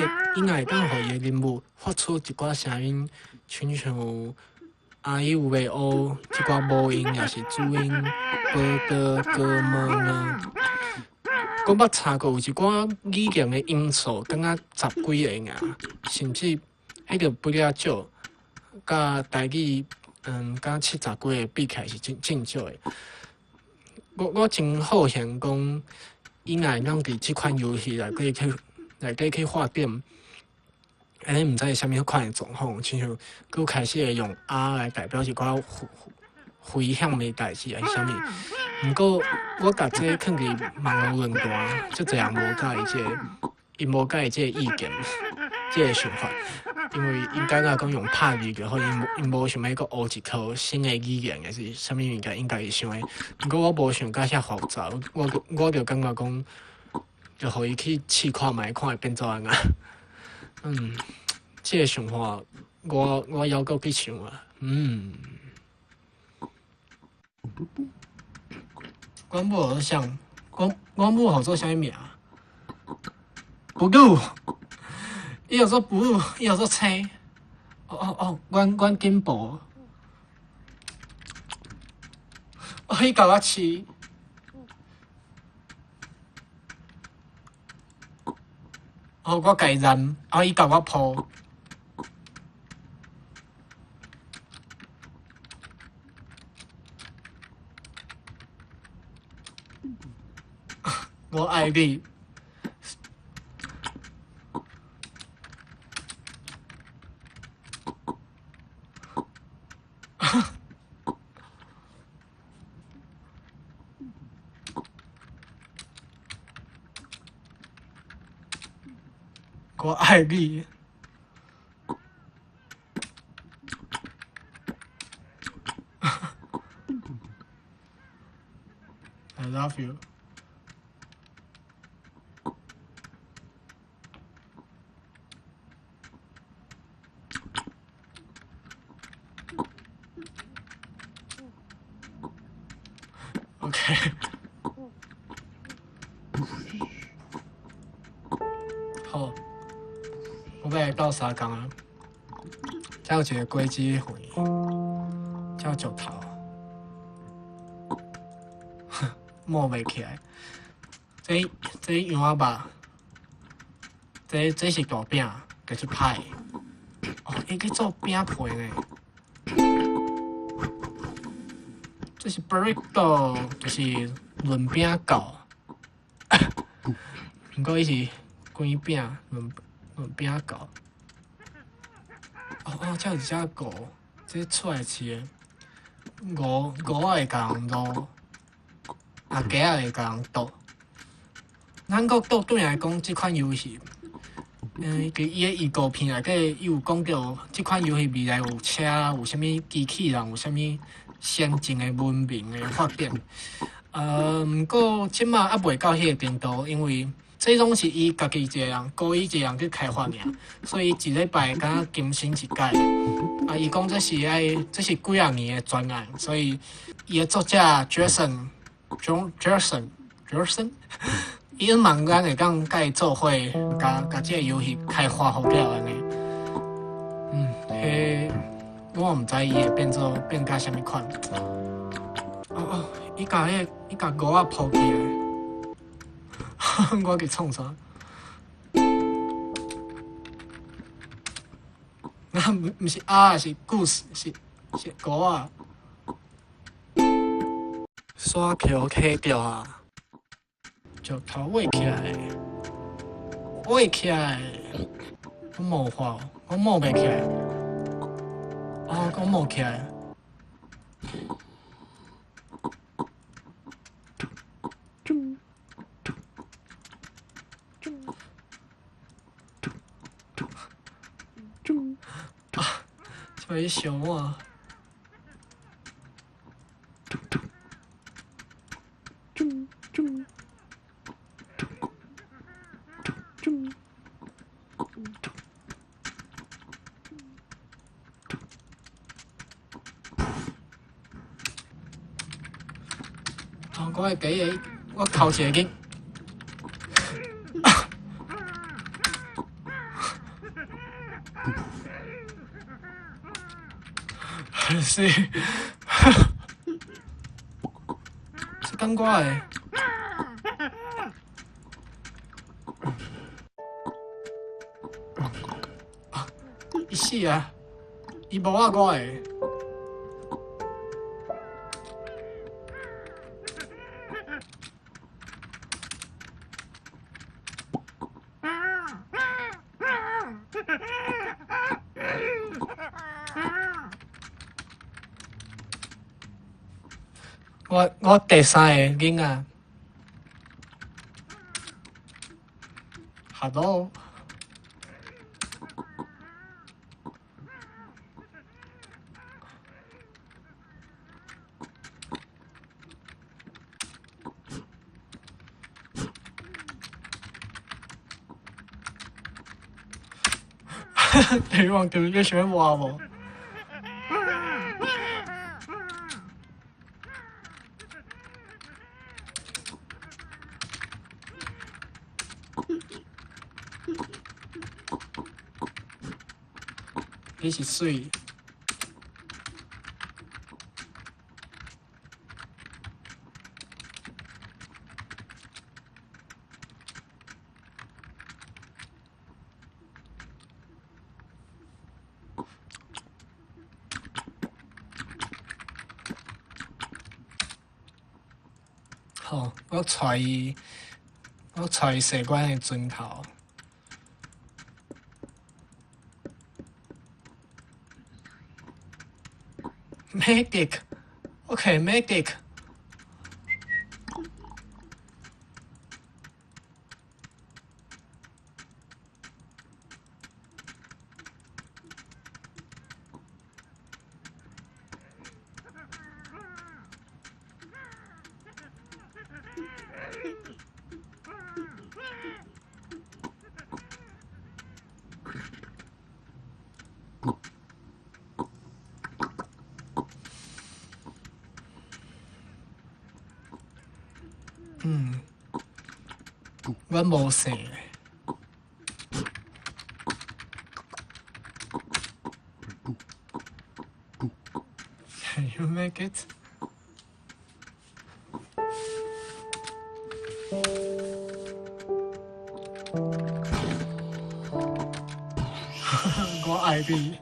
伊會伊若會當予伊的人物發出一寡聲音，親像啊伊有袂學一寡母音，抑是子音，b、d、g、m、n。我捌查過有一寡語言的音素，敢若十幾个爾，甚至彼個比較少，佮台語，敢若70幾个比起來是真真少的。我真好閒講，伊若會當佇這款遊戲內底去發展，按呢毋知是啥物款的狀況，親像閣開始會用啊來代表一寡危險的代誌，抑是啥物。毋過我共這囥佇網路論壇，足濟人無佮意這个，𪜶無佮意這个意見，這个想法，因為𪜶感覺講用拍字就好，𪜶無想欲閣學一科新的語言，抑是啥物物件，𪜶家己想的。毋過我無想甲遐複雜，我就感覺講，就予伊去試看覓，看會變做按怎。這个想法我猶閣去想啊。阮母號做啥？阮母號做啥物名？Blue，伊號做 blue，伊號做青。哦哦哦，阮緊步。哦，伊共我飼。哦，我共伊染，啊，伊共我抱。我愛你。我愛你。I love you. OK。好，我欲來鬥相共啊！遮有一个果子園，遮有石頭，摸袂起來。這羊仔肉，這是大餅，就是派。哦，伊去做餅皮呢。這是 burrito，就是潤餅狗。毋過伊是規餅潤餅狗。哦哦，這有一隻狗，這厝內飼的。牛仔會共人擼，啊雞仔會共人啄。咱閣倒轉來講這款遊戲，佇伊的預告片內底，伊有講著這款遊戲未來有車，有啥物機器人，有啥物先進的文明的發展。毋過這馬猶未到彼个程度，因為這攏是伊家己一个人，孤伊一個人去開發爾，所以一禮拜敢若更新一擺。啊，伊講這是幾仔年的專案，所以伊的作者 Jason，Jason，Jason，伊希望咱會當共伊做伙，共這个遊戲開發好了按呢。彼我毋知伊會變做變甲啥物款。哦哦，伊共牛仔抱起來，我去創啥？啊，毋是鴨，是 goose，是牛仔。煞橋起著啊！石頭畫起來，畫起來，我無法，我摸袂起來。哦，我摸起來。啊！這擺笑我。哦，我的雞個，我哭一個囡。是，這敢我的？伊死啊！伊無愛我的。我第三个囡仔，Hello，你望到你想話無？你是媠。好，我揣伊，我揣伊踅關的磚頭。Medic，OK，Medic。嗯，阮無姓。Can you make it？我愛你。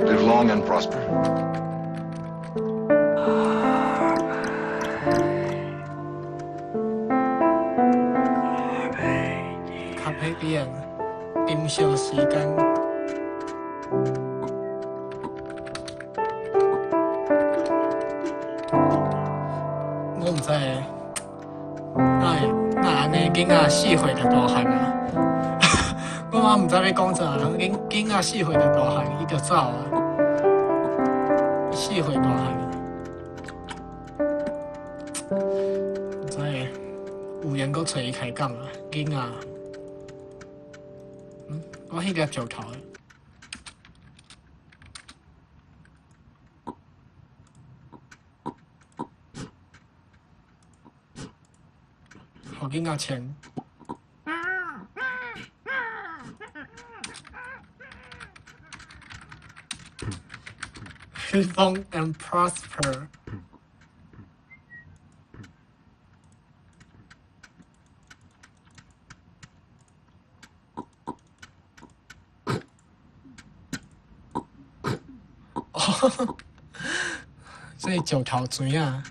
Live long and prosper. 咖啡店，啉燒時間。我毋知，哪會哪會按呢？囡仔4歲就大漢啊！我嘛毋知欲講啥，囡仔4歲就大漢，伊就走啊。4歲大漢啊！毋知有閒閣揣伊開講啊，囡仔。嗯，我彼粒石頭。予囡仔穿。Live long and prosper。哦，這是石頭錘仔。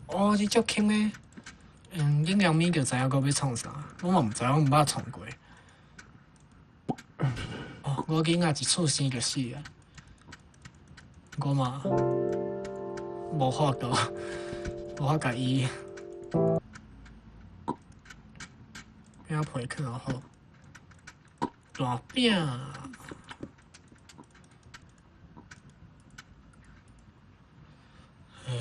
哦，這足輕的。嗯，囡仔咪就知影閣欲創啥，我嘛毋知，我毋捌創過。哦，我囡仔一出生就死啊！我嘛無法度，無法共伊餅皮囥好，大餅。欸，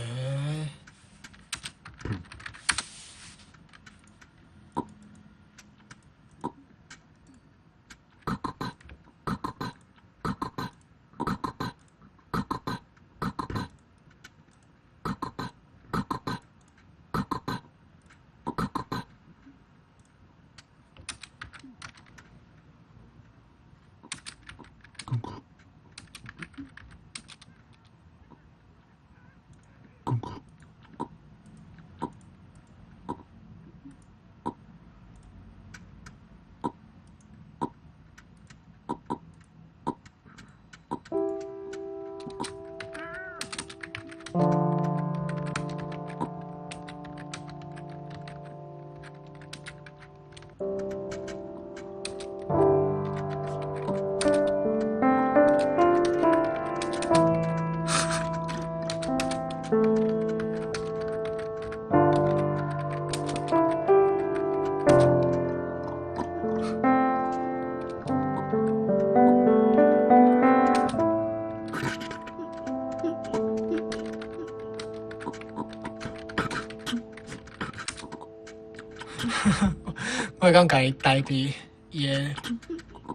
我會講共伊待佇伊的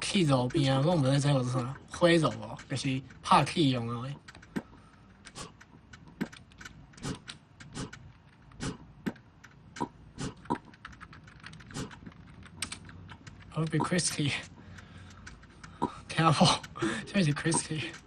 氣爐邊啊，我毋知這叫做啥，火爐哦，就是拍氣用的。我比 Christy 聽無？啥物是 Christy？Go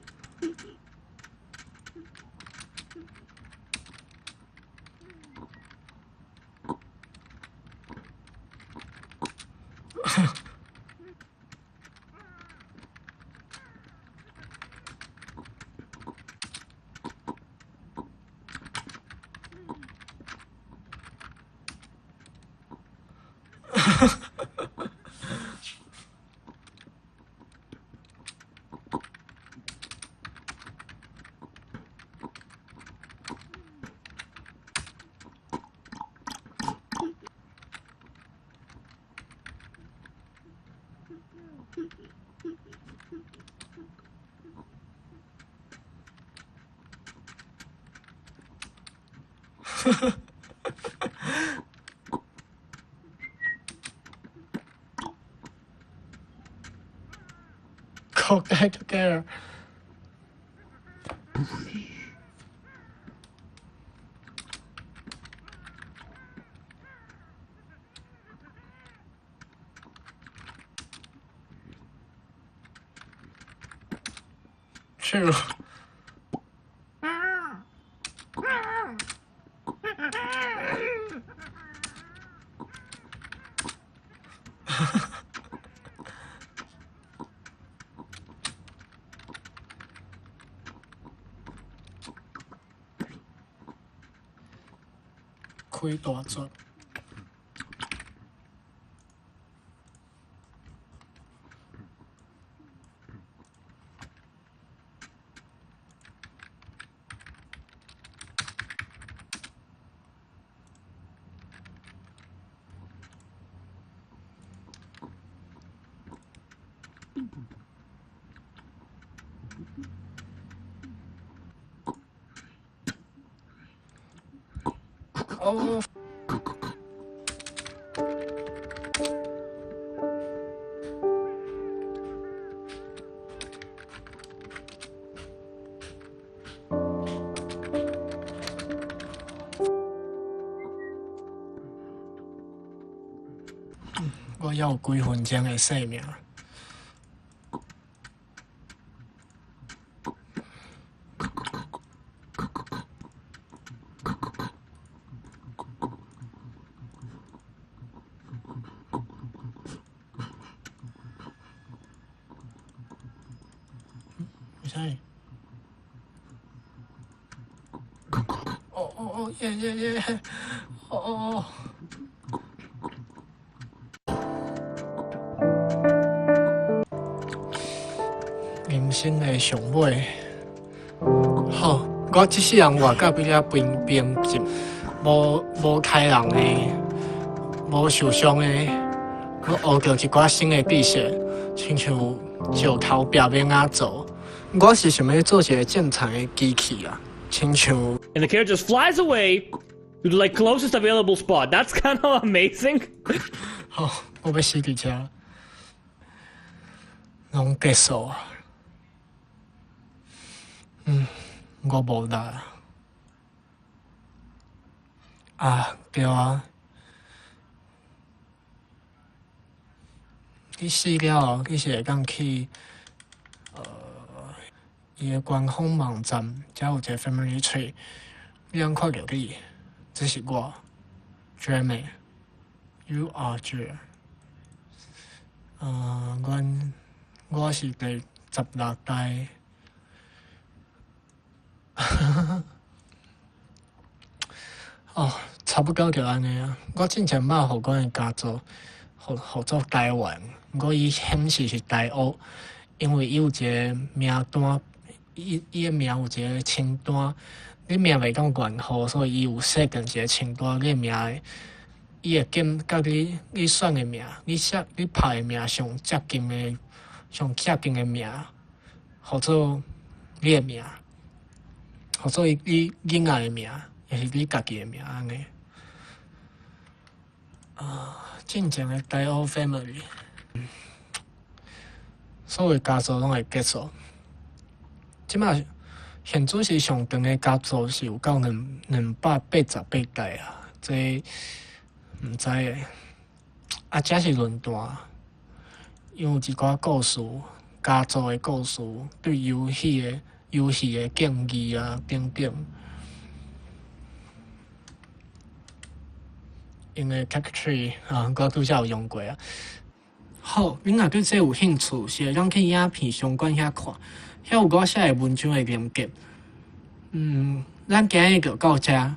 back together. True. 開大絕。哦。我猶有幾分鐘的生命。為啥？哦哦哦耶耶耶！哦哦哦！人生的上尾，好，我這世人活到比較平平靜，無無開人的，無受傷的，我學著一寡新的知識，親像石頭拼命仔做。我是想欲做一個種田的機器啊，親像。 And the character just flies away to the, like, closest available spot. That's kind of amazing. 好，我欲死佇遮，攏結束啊！嗯，我無力啊，對啊，你死了後，你是會當去伊的官方網站，遮有一個 Family Tree，你通看著你，這是我，Jeremy，You are Jer，阮我是第16代。哦，差不多就按呢啊。我之前捌予阮的家族，予予做台灣，毋過伊顯示是台烏，因為伊有一個名單，伊伊的名有一個清單，你名袂當懸號，所以伊有設定一個清單，你的名，伊會揀佮你你選的名，你寫你拍的名上接近的上接近的名，予做你的名，予做伊你囡仔的名，抑是你家己的名按呢。啊，進前的台烏 family，所有家族攏會結束。這馬現主時上長的家族是有夠288代啊，這毋知的。啊，這是論壇，因為有一寡故事，家族的故事，對遊戲的遊戲的建議啊等等。用的 Tech Tree 啊，我拄才有用過啊。好，恁若對這有興趣，是會當去影片相關遐看，遐有我寫的文章的連結。咱今日就到遮。